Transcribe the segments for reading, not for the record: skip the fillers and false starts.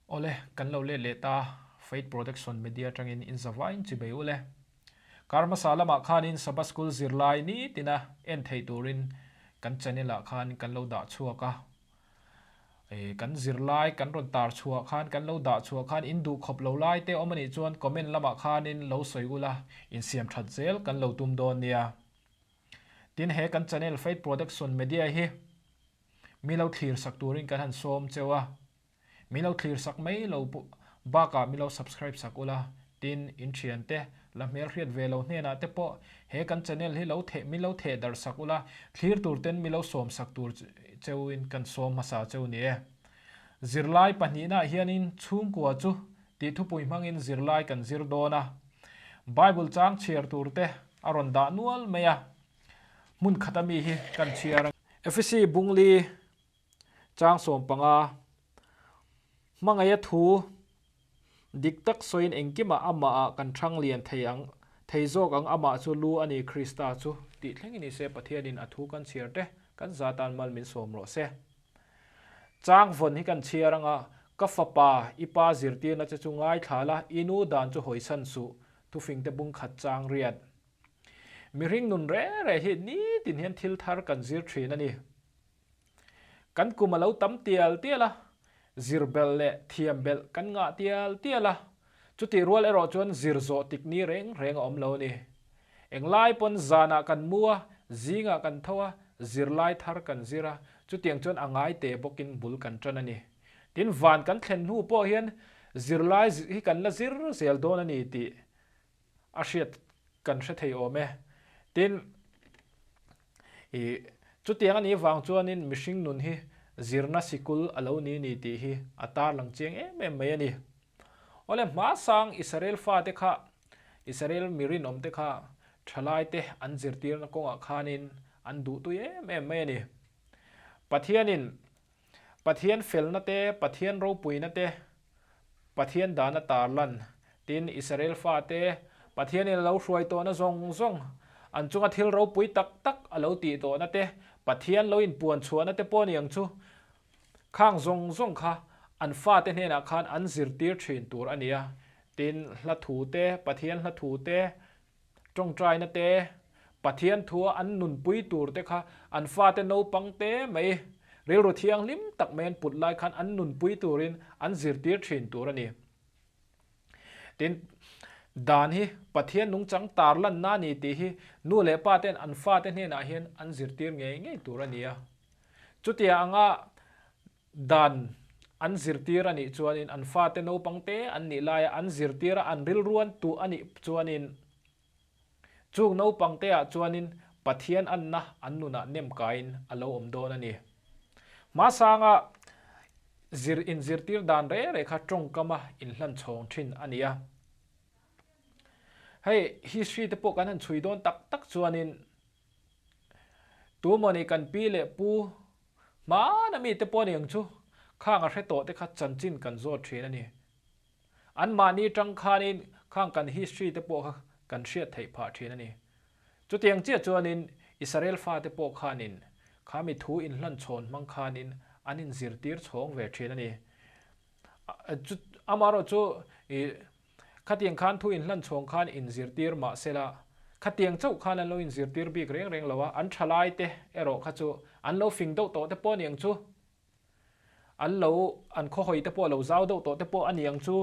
Awle, kan lo let leh ta, Faith Production Media atangin in zavaiin chibei ule. Kar hmasa lamah khanin Sabbath School zirlai nitina en theih turin kan channel ah khan kan lo dah chhuak a. Kan zirlai kan rawn tar chhuah khan, kan lo dah chhuah khan in duh khawp lo lai te awm anih chuan comment lamah khanin lo sawi ula, insiam that zel kan lo tum dawn nia. Tin he kan channel Faith Production Media hi mi lo thlir sak turin kan han sawm cheu a. Mi lo thlir sak mai lo bakah mi lo subscribe sak ula, tin in thiante la hmelhriat ve lo hnenah te pawh he kan channel hi lo theh mi lo theh darh sak ula, thlir tur ten mi lo sawm sak tur cheu in kan sawm hmasa cheu ni e. Zirlai pahnihna ah hianin chhungkua chu tih thupui hmangin zirlai kan zir dawn a, Bible chang chhiar tur te a rawn dah nual mai a, hmun khat ami hi kan chhiar. Efesi Bungli Chang 15, Hmangaih a thu dik tak sawiin engkimah amahah kan thang lian thei ang, thei zawk ang amah chu lu a ni Krista chu tih thleng i ni se Pathianin a thu kan chhiar te kan za tan mal min sawm rawh se. Chang vawn hi kan chhiar anga ka fapa i pa zirtirna che chu ngaithla la i nu dan chu hawisan suh thufingte bung khat chang riat. Mihring nun re re hi nitin hian thil thar kan zir thin a ni. Kan kum a lo tam tial tial a, zir belh leh thiam belh kan ngah tial tial a, chutih rual erawh chuan zir zawh tik ni reng reng a awm lo a ni. Englai pawn zanah kan mu a, zingah kan tho a, zirlai thar kan zir a, chutiang chuan a ngai te bawkin bul kan tan a ni. Tin, van kan thlen hnu pawh hian zirlai hi kan la zir zel dawn a ni tih a hriat kan hre thei awm e. Tin, i chutiang a nih vang chuanin mihring nun hi zirna sikul a lo ni ni tih hi a tarlang chiang em em mai a ni. Awle hmasang Israel fate kha, Israel mi rinawmte kha thalaite an zirtirna kawngah khanin an duhtui em em mai a ni. Pathianin Pathian felna te, Pathian ropuina te, Pathian dana tarlan, tin Israel fate Pathianin a lo hruai tawhna zawng zawng, an chunga thil ropui tak tak a lo tih tawhna te, Pathian lo inpuan chhuahna te pawh ni ang chu, khang zawng zawng kha an fate hnenah khan an zirtir thin tur a ni a, tin hla thu te, Pathian hla thu te, Tawngtaina te, Pathian thua an nunpui tur te kha an fate naupang te mai rilru thianghlim tak mai an put lai khan an nunpui turin an zirtir thin tur a ni. Tin, dan hi Pathian nungchang tarlanna a ni tih hi nu leh pa ten an fate hnenah hian an zirtir ngei ngei tur a ni a. Chutia anga Dan an zirtir a nih chuanin an fate naupang te an nih laia an zirtir a an rilruan tuh a nih chuanin chung naupang te ah chuanin Pathian anna an nunah nem kaiin a lo awm dawn a ni. Hmasanga zir inzirtir dan re re kha tawngkama inhlan chhawng thin a ni a. Hei history te pawh kan han chhui dawn tak tak chuanin Tumawni kan pi leh pu hmana mite pawh ni ang chu, khang a hre tawh te kha chanchin kan zawt thin a ni. An mahni tang khanin khang kan history te pawh kha kan hriat theih phah thin a ni. Chutiang chiah chuanin Israel fate pawh khanin kha mi thu inhlan chhawn hmang khanin an inzirtir chhawng ve thin a ni. Amaherawhchu ih Khatiang khan thu inhlan chhawng khan inzirtir mah sela, khatiang chauh khan an lo inzirtir bik reng reng lo a, an thalai te erawh kha chu an lo fing deuh tawh te pawh a ni ang chu, an lo an khawhawi te pawh a lo zau deuh tawh te pawh a ni ang chu,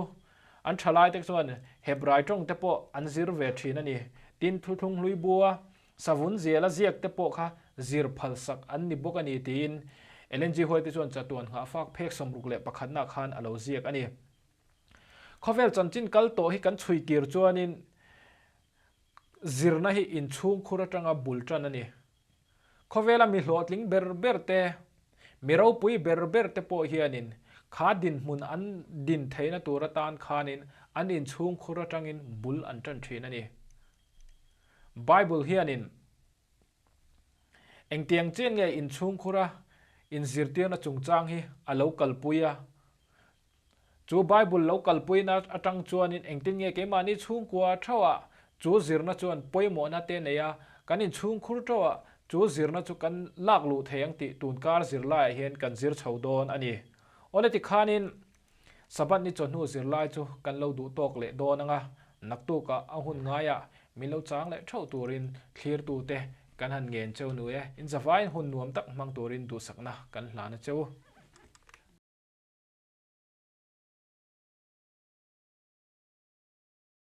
an thalai te chuan Hebrai tawng te pawh an zir ve thin a ni. Tin, thuthlung hlui bua savun ziala ziak te pawh kha zir phalsak an ni bawk a ni tiin Ellen G. White chuan chatuan nghahfak phek 61 nah khan a lo ziak a ni. Khawvel chanchin kal tawh hi kan chhui kir chuanin zirna hi inchhungkhur atanga bul tan a ni. Khawvela mi hlawhtling ber ber te, mi ropui ber ber te pawh hianin kha dinhmun an din theihna tur atan khanin an inchhungkhur atangin bul an tan thin a ni. Bible hianin Engtiang chian nge inchhungkhura inzirtirna chungchang hi a lo kalpui a? Chu Bible lo kalpuina atang chuanin engtin nge keimahni chhungkua theuhah chu zirna chuan pawimawhna te nei a, kan inchhungkhur theuhah chu zirna chu kan lak luh thei ang tih tunkar zirlaiah hian kan zir chho dawn a ni. Awle tikhanin. Sabbath ni chawhnu zirlai chu kan lo duh tawk leh dawn ang a, naktukah a hun ngaiah min lo chang leh theuh turin thlirtute kan han ngen cheu nu e. Inzavaiin hun nuam tak hmang turin duhsakna kan hlan a cheu.